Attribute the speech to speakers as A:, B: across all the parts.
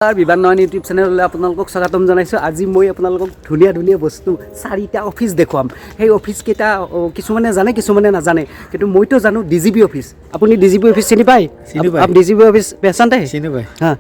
A: বিবান নয়ন YouTube চেনেললৈ আপোনালোকক স্বাগতম জনাইছোঁ। আজি মই আপোনালোকক ধুনীয়া ধুনীয়া বস্তু চাৰিটা অফিচ দেখুৱাম। সেই অফিচকেইটা কিছুমানে জানে, কিছুমানে নাজানে, কিন্তু মইতো জানো। ডি জি পি অফিচ, আপুনি ডি জি পি অফিচ চিনি পায়?
B: চিনি পায়।
A: ডি জি পি অফিচ পেচান্তে
B: চিনি পায়।
A: হা,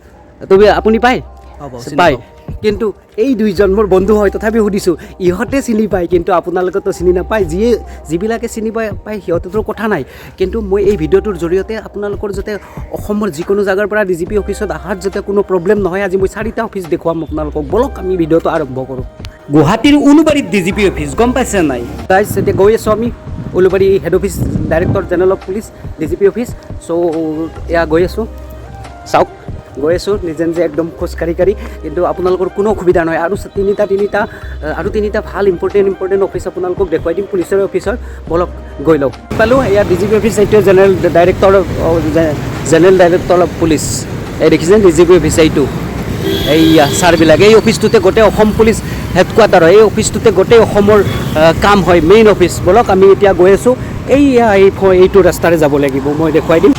A: তুমি আপুনি পায়?
B: পাওঁ, চিনি
A: পায়।
B: পাওঁ।
A: কিন্তু এই দুইজন মোৰ বন্ধু হয়, তথাপি সুধিছোঁ, ইহঁতে চিনি পায়, কিন্তু আপোনালোকেতো চিনি নাপায়। যিয়ে যিবিলাকে চিনি পায় সিহঁতেতো কথা নাই। কিন্তু মই এই ভিডিঅ'টোৰ জৰিয়তে আপোনালোকৰ যাতে অসমৰ যিকোনো জেগাৰ পৰা ডি জি পি অফিচত অহাত যাতে কোনো প্ৰব্লেম নহয়, আজি মই চাৰিটা অফিচ দেখুৱাম আপোনালোকক। ব'লক, আমি ভিডিঅ'টো আৰম্ভ কৰোঁ। গুৱাহাটীৰ উলুবাৰীত ডি জি পি অফিচ, গম পাইছে নাই গাইজ? এতিয়া গৈ আছোঁ আমি Ulubari head office, Director General of Police, DGP office. চ' এয়া গৈ আছোঁ, চাওক, গৈ আছোঁ নিজে নিজে একদম খোজকাঢ়ি কাঢ়ি, কিন্তু আপোনালোকৰ কোনো অসুবিধা নহয়। আৰু তিনিটা ভাল ইম্পৰ্টেণ্ট ইম্পৰ্টেণ্ট অফিচ আপোনালোকক দেখুৱাই দিম, পুলিচৰ অফিচৰ। ব'লক, গৈ লওক। পালোঁ, এয়া ডি জি পি অফিচ। এইটোৱে General Director of Police। এই দেখিছে ডি জি পি অফিচ এইটো। এইয়া ছাৰবিলাক, এই অফিচটোতে গোটেই অসম পুলিচ হেডকোৱাৰ্টাৰ হয়। এই অফিচটোতে গোটেই অসমৰ কাম হয়, মেইন অফিচ। ব'লক, আমি এতিয়া গৈ আছোঁ। এইয়া এইটো ৰাস্তাৰে যাব লাগিব, মই দেখুৱাই দিম।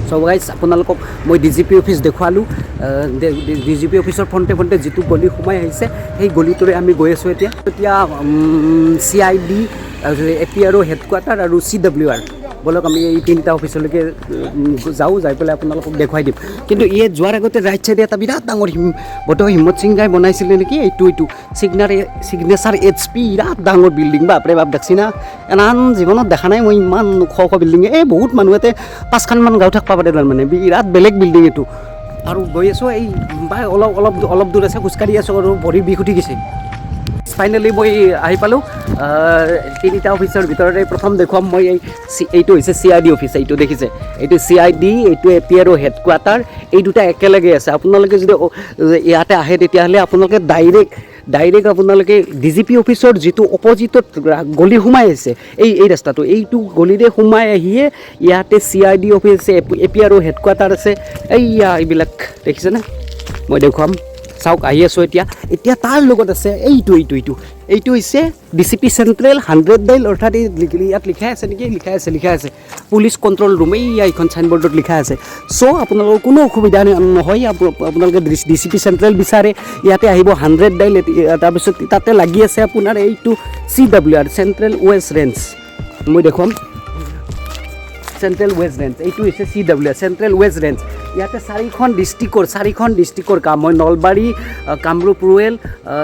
A: চ' গাইজ, আপোনালোকক মই ডি জি পি অফিচ দেখুৱালোঁ। ডি জি পি অফিচৰ ফ্ৰণ্টে ফ্ৰণ্টে যিটো গলি সোমাই আহিছে, সেই গলিটোৰে আমি গৈ আছোঁ এতিয়া। এতিয়া C I D, A P R O headquarter আৰু চি ডব্লিউ আৰ। ব'লক, আমি এই তিনিটা অফিচলৈকে যাওঁ, যাই পেলাই আপোনালোকক দেখুৱাই দিম। কিন্তু ইয়াত যোৱাৰ আগতে ৰাইট চাইডে এটা বিৰাট ডাঙৰ বোধহয় হিম্মত সিংগাই বনাইছিলে নেকি এইটো ছিগনেচাৰ এইচ পি, বিৰাট ডাঙৰ বিল্ডিং। বাপৰে বাপ, দেখছি না? এনান জীৱনত দেখা নাই মই ইমান ওখ ওখ বিল্ডিং। এই বহুত মানুহ ইয়াতে পাঁচখনমান গাঁও থাকিব পাৰে তাৰমানে, বিৰাট বেলেগ বিল্ডিং এইটো। আৰু গৈ আছোঁ, এই বা অলপ অলপ অলপ দূৰ আছে, খোজকাঢ়ি আছোঁ আৰু ভৰি বিষ উঠি গৈছে। ফাইনেলি মই আহি পালোঁ। তিনিটা অফিচৰ ভিতৰতে প্ৰথম দেখুৱাম মই এইটো হৈছে চি I D office. এইটো দেখিছে, এইটো চি I D, এইটো A P R O' headquarter. এই দুটা একেলগে আছে। আপোনালোকে যদি ইয়াতে আহে, তেতিয়াহ'লে আপোনালোকে ডাইৰেক্ট ডাইৰেক্ট আপোনালোকে ডি জি পি অফিচৰ যিটো অপজিটত গলি সোমাই আহিছে, এই ৰাস্তাটো, এইটো গলিৰে সোমাই আহিয়ে ইয়াতে চি I D office আছে, A P R O' headquarter আছে। এইয়া এইবিলাক দেখিছেনে? মই দেখুৱাম, চাওক, আহি আছোঁ এতিয়া। এতিয়া তাৰ লগত আছে এইটো এইটো এইটো এইটো হৈছে DCP central 100 dial, অৰ্থাৎ এই ইয়াত লিখাই আছে নেকি? লিখাই আছে, লিখাই আছে, পুলিচ কণ্ট্ৰল ৰুম। এইয়া এইখন চাইনবৰ্ডত লিখা আছে। চ' আপোনালোকৰ কোনো অসুবিধা নহয়। আপোনালোকে ডি চি পি চেণ্ট্ৰেল বিচাৰে, ইয়াতে আহিব, 100 ডাইল। তাৰপিছত তাতে লাগি আছে আপোনাৰ এইটো CWR, central west range. মই দেখুৱাম, চেণ্ট্ৰেল ৱেষ্ট ৰেঞ্জ। এইটো হৈছে CWR, central west range. ইয়াতে চাৰিখন ডিষ্ট্ৰিক্টৰ কাম হয়। নলবাৰী, কামৰূপ ৰুৰেল,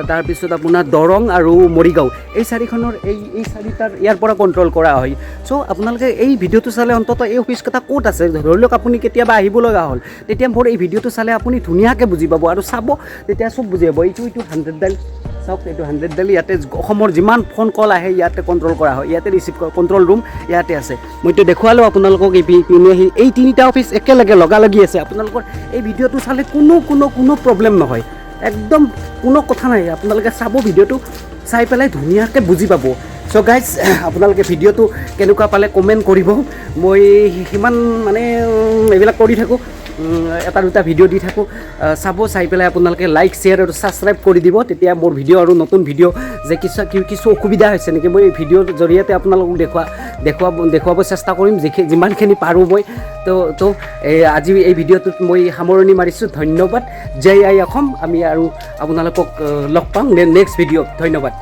A: তাৰপিছত আপোনাৰ দৰং আৰু মৰিগাঁও। এই চাৰিখনৰ এই এই চাৰিটাৰ ইয়াৰ পৰা কণ্ট্ৰল কৰা হয়। চ' আপোনালোকে এই ভিডিঅ'টো চালে অন্ততঃ এই অফিচকেইটা ক'ত আছে, ধৰি লওক আপুনি কেতিয়াবা আহিব লগা হ'ল, তেতিয়া মোৰ এই ভিডিঅ'টো চালে আপুনি ধুনীয়াকৈ বুজি পাব আৰু চাব, তেতিয়া চব বুজি পাব। এইটো 100 ডাইল, চাওক, এইটো 100 ডাইল। ইয়াতে অসমৰ যিমান ফোন কল আহে, ইয়াতে কণ্ট্ৰল কৰা হয়, ইয়াতে ৰিচিভ কৰা, কণ্ট্ৰল ৰুম ইয়াতে আছে। মইতো দেখুৱালোঁ আপোনালোকক। এই পিনে আহি এই তিনিটা অফিচ একেলগে লগালগি আছে। আপোনালোকৰ এই ভিডিঅ'টো চালে কোনো কোনো কোনো প্ৰব্লেম নহয়, একদম কোনো কথা নাই। আপোনালোকে চাব, ভিডিঅ'টো চাই পেলাই ধুনীয়াকৈ বুজি পাব। চ' গাইজ, আপোনালোকে ভিডিঅ'টো কেনেকুৱা পালে কমেণ্ট কৰিব। মই সিমান মানে এইবিলাক কৰি থাকোঁ, এটা দুটা ভিডিঅ' দি থাকোঁ। চাব, চাই পেলাই আপোনালোকে লাইক, শ্বেয়াৰ আৰু ছাবস্ক্ৰাইব কৰি দিব। তেতিয়া মোৰ ভিডিঅ' আৰু নতুন ভিডিঅ' যে কিছু অসুবিধা হৈছে নেকি, মই এই ভিডিঅ'ৰ জৰিয়তে আপোনালোকক দেখুৱাব চেষ্টা কৰিম, যিমানখিনি পাৰোঁ মই। তো এই আজি এই ভিডিঅ'টোত মই সামৰণি মাৰিছোঁ। ধন্যবাদ, জয় আই অসম। আমি আৰু আপোনালোকক লগ পাম নেক্সট ভিডিঅ'ত। ধন্যবাদ।